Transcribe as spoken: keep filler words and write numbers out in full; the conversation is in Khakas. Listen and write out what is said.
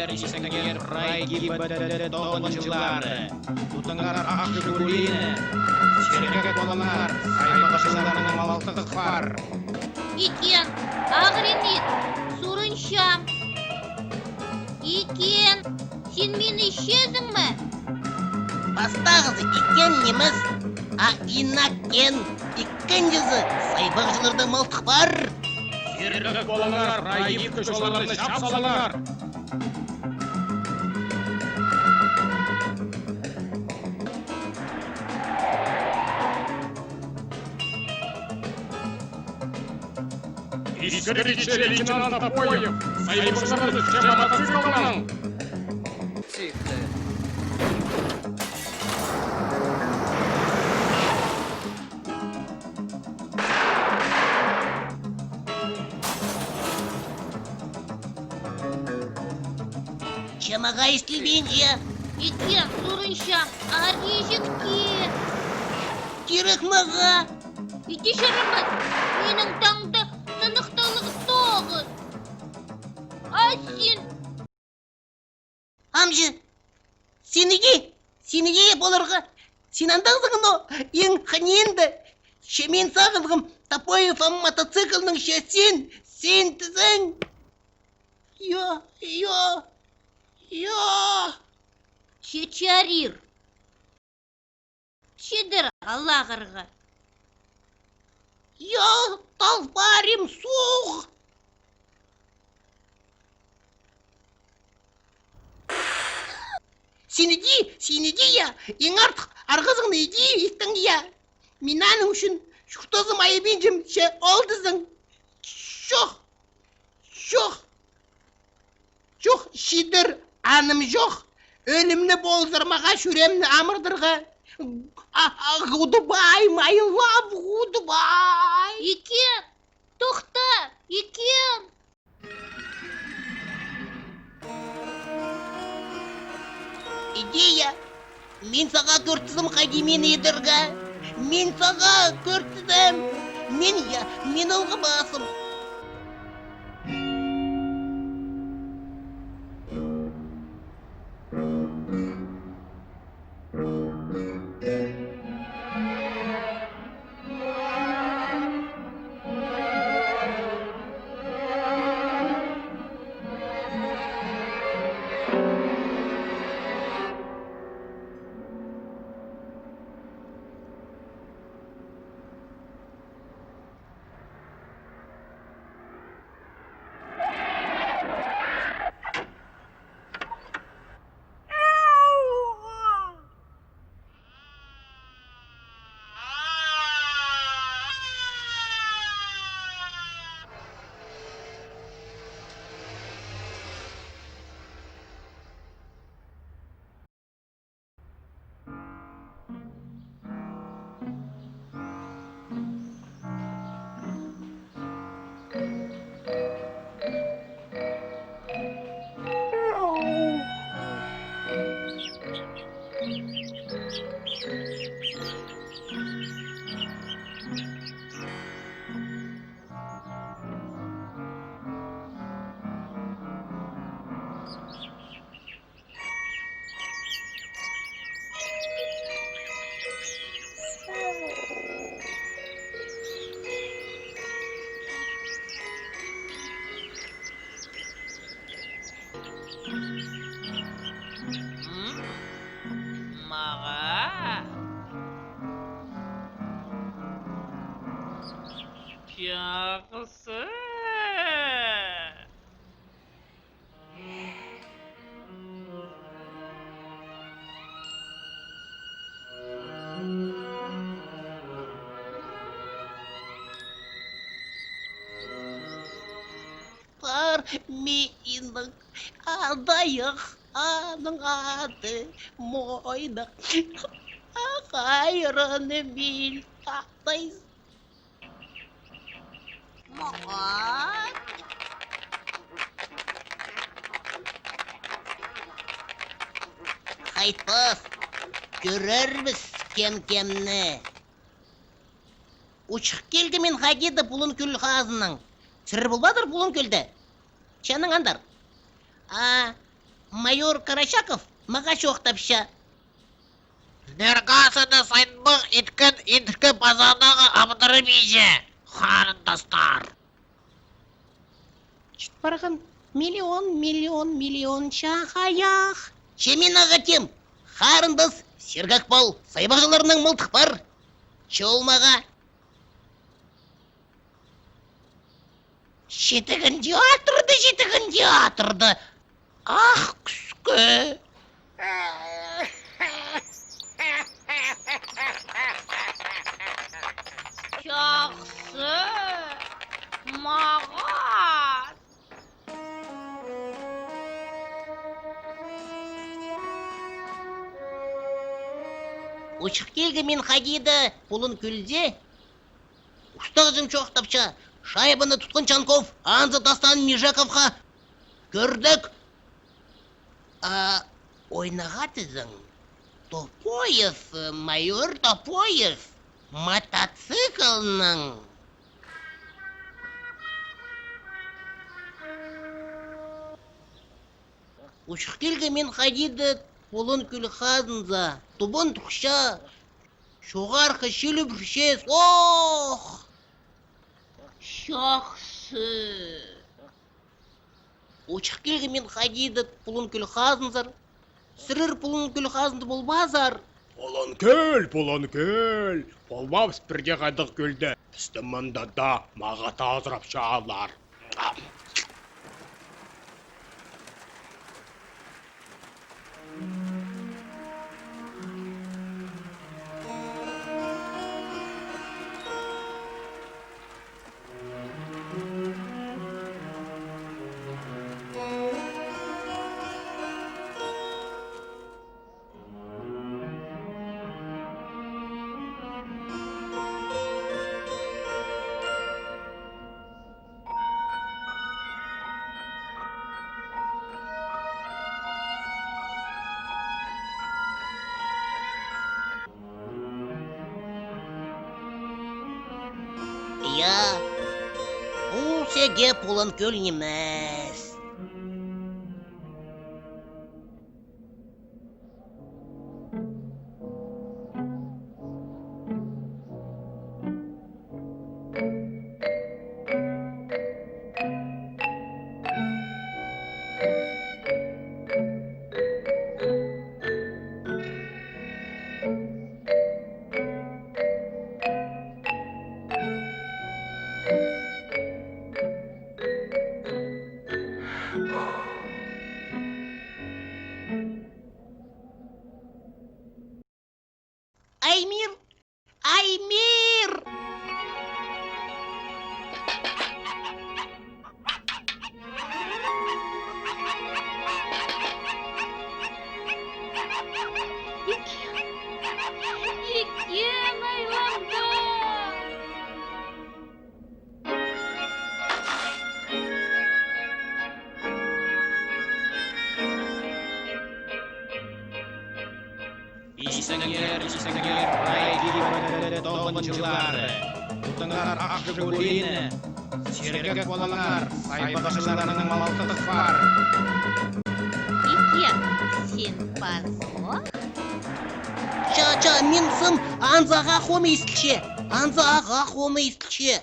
Истіңер прай ГИБДД тоғынҷылары. Тудыңар ах Жигулині. Сергек полыңар, сайбағҷыларның малтығ пар. Икен, ағырин ит, сурынчам. Икен, син мині исчезің ме? Пастағызы икен нимес, а инеккен, ікінҷізі сайбағҷыларда малтығ пар. Сергек полыңар, прай ипкі чолларны чап салыңар. Искіргічі лейтенант Топоев, сайбағҷыларны че мотоциклнаң. Тихо. Че мағаа истілбинче. Икен, сурынчам, ар кизікті. Кирек мағаа. Иди чарабас, минің таңда сыныхталығ тоғыс. А син? Амҷы, син иди, син иди поларға. Син андағзың, но иң хынинда. Че мин сағынғам, Топоев ам мотоциклның, че син, син тізең. Йо, йо, йо. Че чарир. Чидер алағырға. Йо, талпарим суғ. Син иди, син иди, я, иң артых арғазыңны иди иттің, я. Мин аның ӱчӱн чуртазым айабинчам, че ол тізең. Чох, чох. Чох, чидер аным чох. Ӧлімні ползар мағаа чӱреемні амыртарға. А, а, goodbye, my love, goodbye. Икен, тохта, икен. Иди, я. Мин сағаа кӧртізем, хайди мині идерге. Мин сағаа кӧртізем. Мин, я, мин алғабаспын. М? Мағаа? Чахсы. Пар минің адайых, аның ады Мойнах. Хайран мин адай. Мағаа. Хайтпас, кӧрербіс кем-кемні. Учух килді мин хайди-да Пулун кӧл хазынаң. Сірер полбадыр Пулун кӧлде? Чаның андар. А, Майор Карачаков мағаа чоохтапча. Нерге сыны сайынбах иткен индіркі пазанаға амдырып иҷе, харындастар. Чіт парған миллион, миллион, миллион чахаях. Че мин ағаа тим, харындас, сергек пол, сайбағҷыларнаң мылтых пар. Че ол мағаа. Читіген театрда, читіген театрда. Ах, кӱскӱ. Чахсы. Мағаа. Учух килгем мин хайди-да Пулун кӧлҷе. Устағҷым чоохтапча, шайбаны тутхан Чанков, анзы тастаан Межаковха кӧрдек. А ойнағаа тізең, Топоев, майор Топоев, мотоциклнаң. Учух килгем мин хайди-да Пулун кӧл хазынзар, тубан турча, чоғархы чилібірче, ох! Чахсы. Учух килгем мин хайди-да Пулун кӧл хазынзар. Сірер Пулун кӧл хазында полбазар. Пулун кӧл, Пулун кӧл. Полбаабыс пірдее хайдағ кӧлде. Пісті мында даа мағаа азырапчалар. Я, пу сеге Пулун кӧл нимес. Аймир! Аймир! Иккен, иккен айланды. Истіңер, истіңер, Прай ГИБДД тобынҷылары. Тудыңар ах Жигулині. Сергек полыңар, сайбағҷыларның малтығы пар. Иккен, син пазох? Ча, ча, мин сым, анзы ағаа хомай истілче, анзы ағаа хомай истілче.